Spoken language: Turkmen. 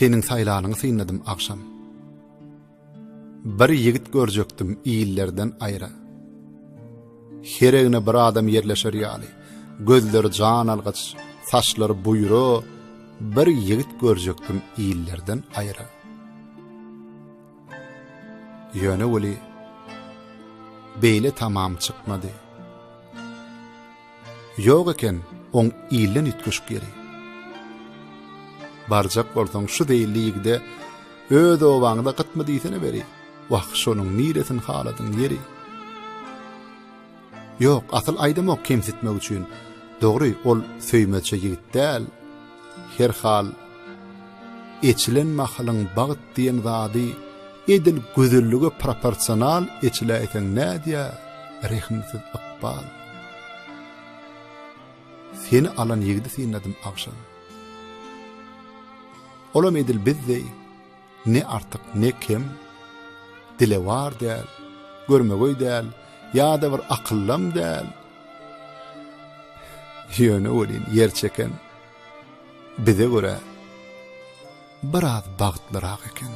Seniň saýlanyňy synladym agşam. Bir ýigit görjekdim illerden aýra. Her egne bir adam ýerleşer ýaly, gözleri jan algyç, saçlary buýra bir ýigit görjekdim illerden aýra. Ýöne weli beýle tamam çykmady. Ýok eken oň ilden üýtgeşik ýeri. Barjak bolsaň şu zeýilli ýigide öz obaňda gytmy diýsene beri. Wah, şonuň niresini haladyň ýeri. Ýok, asyl aýdamok kemsitmek üçin. Dogry, ol söýmezçe ýigit däl. Herhal, eçilen mahalyň bagt diýen zady edil gözellige proporsional eçiläýseň nädýä, rehimsiz ykbal. Seni alan ýigidi synladym agşam. Olam edil biz deý, ne artyk, ne kem, dilewar däl, görmegeý däl, ýa-da bir akyllam däl. Ýöne welin ýer çeken bize görä biraz bagtlyrak eken.